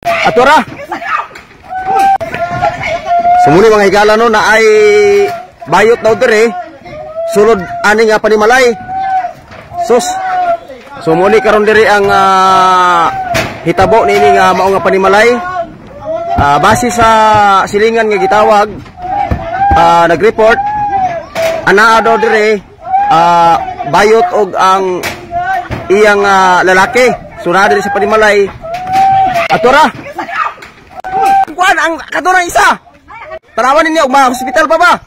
Atora. Sumuni, mga higala, no, na ay bayot daw dire sulod ani nga panimalay. Sus. Sumuni karon diri ang hitabo niini nga mao nga panimalay. Base sa silingan nga gitawag, nag-report anaa daw dire bayot og ang iyang lalaki. So naa diri sa panimalay. Atora. Kuan ang kadunang isa. Tanawan ninyo og ma-hospital pa ba? Ala,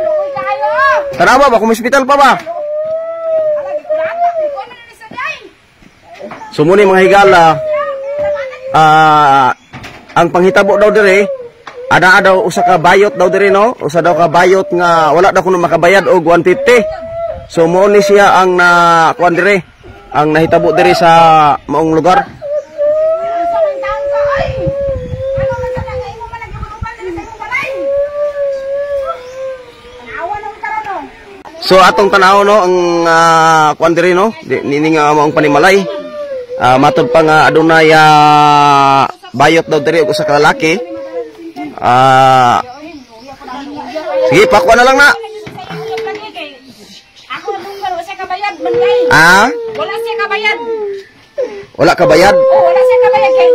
luoy kayo. Tanawa ba kung hospital pa ba? Ala, gikurata, ko man ni sa day. Sumuni, mga higala, ang panghitabo daw dire, ana daw usa ka bayot daw dire, no, usa daw ka bayot nga wala daw kuno makabayad og 150. So mo ni siya ang na kuan dire, ang nahitabo dire sa maong lugar. Unsa man taon ka ay? Ano man sa nga imo man nagkakunupan diri sa imong balay? Tanawa nang karon, no. So atong tanaw, no, ang kuan dire, no, nini nga maong panimalay. Matod pa nga adunay bayot daw dire og usa ka lalaki. Sige, pakwa na lang na. Ako nadunggan, wala siya kabayad man kay. Ah, Wala siya kabayad. Wala ka bayad. Oh, wala siya kabayad kay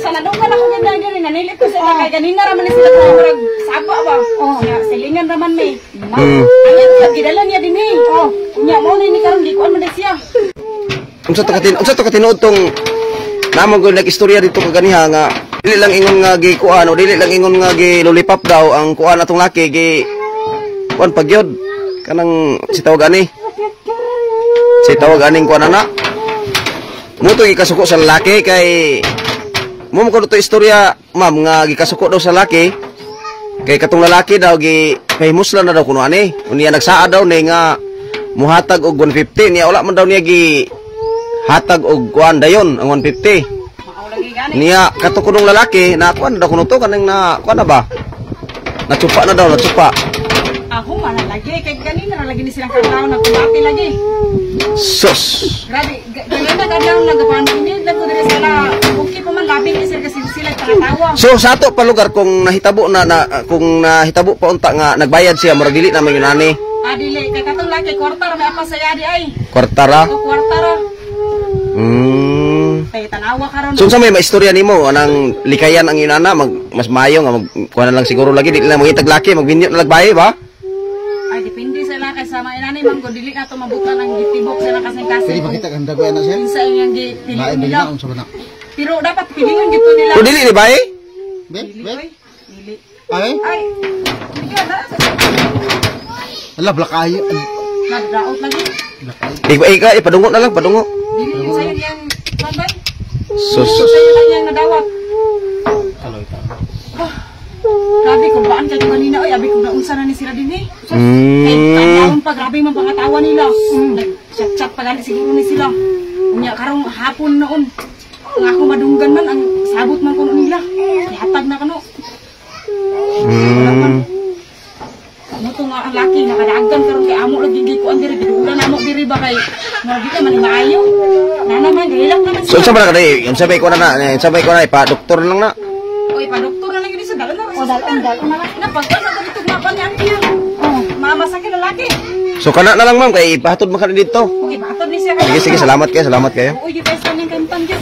sa nadunggan ako ganda diri, nanilit ko sila kay ganina ra man ni sila kay murag saba ba. Oh, nya silingan ra man mi. Anya siya gidala niya dinhi. Oh, nya mo ni karon gikuan man ni siya. Unsa to katinuod tong namo ko nag-istorya dito kaganiha nga dili lang ingon nga gikuan o dili lang ingon nga gi lollipop daw ang kuan atong laki, gi kuan pagyod kanang si tawag ani, si tawag aning kuan ana mo to, gikasuko sa lalaki. Kay mo mo ko to istorya, ma'am, nga gikasuko daw sa laki kay katong lalaki daw gi pahimuslan na daw kuno ani. Unya nagsaad daw ni nga muhatag og 150 niya, wala man daw niya gi hatag og kuan dayon ang 150. Mao lagi gani. Niya kato kunong lalaki na kuan na daw kuno to, kanang na kuan na ba, natsupa na daw, natsupa. Ako man lagi kay ganina ra lagi ni silang kadlaw nagkumati lagi. Sus. Grabe, ganina kadlaw nagapan ini lang ko diri sila. Okay pa man labi ni sila kasi sila pangatawa. So sa ato pa lugar, kung nahitabo na, na kung nahitabo pa unta nga nagbayad siya, murag dili na may ani. Ah, dili kay katong laki kwarta ra may apa sa yadi ay. Kwarta ra. O kwarta ra. Kay tanawa karon. So unsa may maistorya nimo anang likayan ang inana, mag mas maayo nga mag kuan na lang siguro lagi, dili na mangitag laki, magbinyo na lagbaye ba? Ay, depende sa kay sa mga inani man gud, dili na to mabutan ang gitibok sa kasing-kasing. Pwede makita kang dagoy na sir? Kinsa iyang gipili Lain nila. na unsa ba na? Pero dapat pilingon gito nila. Kung dili ni baye? Be, Dili be. oy. Dili. Ay, Ay. Sige na. ala blakayo. Nagdaot lagi. Blakayo. Ikaw, ikaw, ipadungo na lang, padungo. Dili yun sa'yo niyang bambay. Sus. Sa'yo lang niyang nadawat. Kaloy ta. Grabe kung baan kayo kanina oy, abi kung naunsa na ni sila din eh. Kay tanawon pa, grabe man pangatawa nila. Nag-chat-chat pa gani siguro ni sila. Unya karong hapon noon. Ang ako madunggan man ang sabot man kuno nila. Ihatag na kano. Mo nga ang laki nakadagan karon kay amo lagi gikuan diri, gidulan namo diri ba kay murag di ka man maayo. Nana man gilak naman So unsa ba na kani? Unsa ba ko na na? Unsa ba ko na ipa doktor lang na? Oy, pa-doktor na lang yun sa dala na. O, dala, dala na. Napagkuan sa dito nga niya ang tiyan. Oh, mamasakit na laki. So kana na lang, ma'am, kay ipahatod man ka na dito. Okay, bato ni siya. Sige, sige, salamat kayo, salamat kayo. Uy, di pa sa niyang kantan dyan.